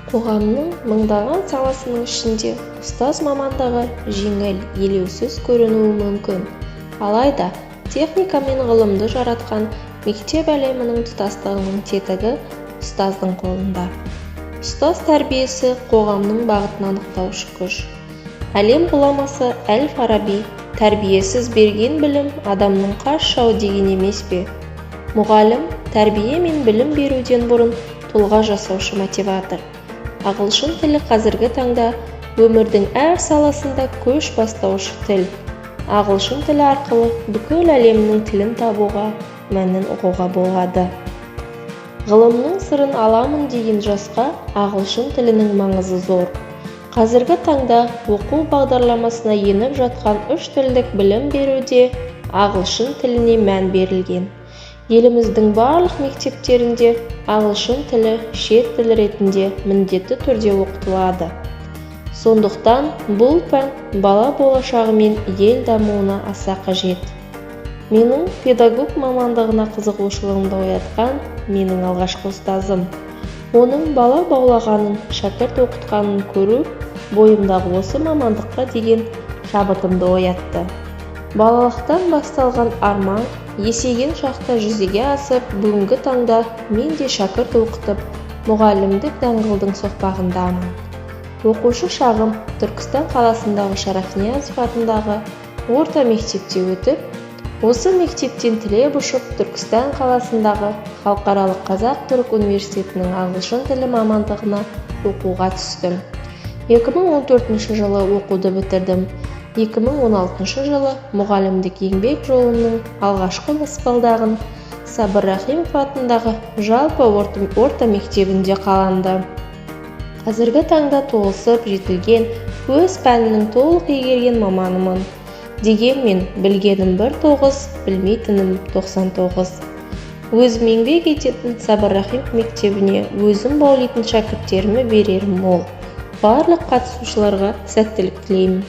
Қоғамның мыңдаған саласының ішінде ұстаз мамандығы жеңіл, елеусіз көрінуі мүмкін. Алайда техника мен ғылымды жаратқан мектеп әлемінің тұтастығының тетігі ұстаздың қолында. Ұстаз тәрбиесі – қоғамның бағытын анықтаушы күш. Әлем ғұламасы әл-Фараби: «Тәрбиесіз берген білім адамның қас жауы», – деген емес пе? Мұғалім – тәрбие мен білім беруден бұрын тұлға жасаушы мотиватор. Ағылшын тілі қазіргі таңда өмірдің әр саласында көш бастаушы тіл. Ағылшын тілі арқылы бүкіл әлемнің тілін табуға, мәнін ұғуға болады. Ғылымның сырын аламын деген жасқа ағылшын тілінің маңызы зор. Қазіргі таңда оқу бағдарламасына еніп жатқан үш тілдік білім беруде ағылшын тіліне мән берілген. Еліміздің барлық мектептерінде ағылшын тілі шет тіл ретінде міндетті түрде оқытылады. Сондықтан бұл пән бала болашағы мен ел дамуына аса қажет. Менің педагог мамандығына қызығушылығымды оятқан менің алғашқы ұстазым. Оның бала баулығанын, шәкірт оқытқанын көру бойымдағы осы мамандыққа деген шабытымды оятты. Балалықтан басталған арман есейген шақта жүзеге асып, бүгінгі таңда мен де шәкірт оқытып, мұғалімдік даңғылдың соқпағындамын. Оқушы шағым Түркістан қаласындағы Шарафниязов атындағы орта мектепте өтіп, осы мектептен түлеп ұшып, Түркістан қаласындағы Халықаралық қазақ-түрік университетінің ағылшын тілі мамандығына оқуға түстім. 2014 жылы оқуды бітірдім. 2016 жылы мұғалімдік еңбек жолымның алғашқы баспалдағын Сабыр Рахимов атындағы жалпы орта мектебінде қаланды. Қазіргі таңда толысып жетілген, өз пәнінің толық игерген маманымын. Дегенмен білгенім бір тоғыз, білмейтінім 99. Өзім еңбек ететін Сабыр Рахимов мектебіне, өзім баулитын шәкірттеріме берерім мол. Барлық қатысушыларға сәттілік тілеймін.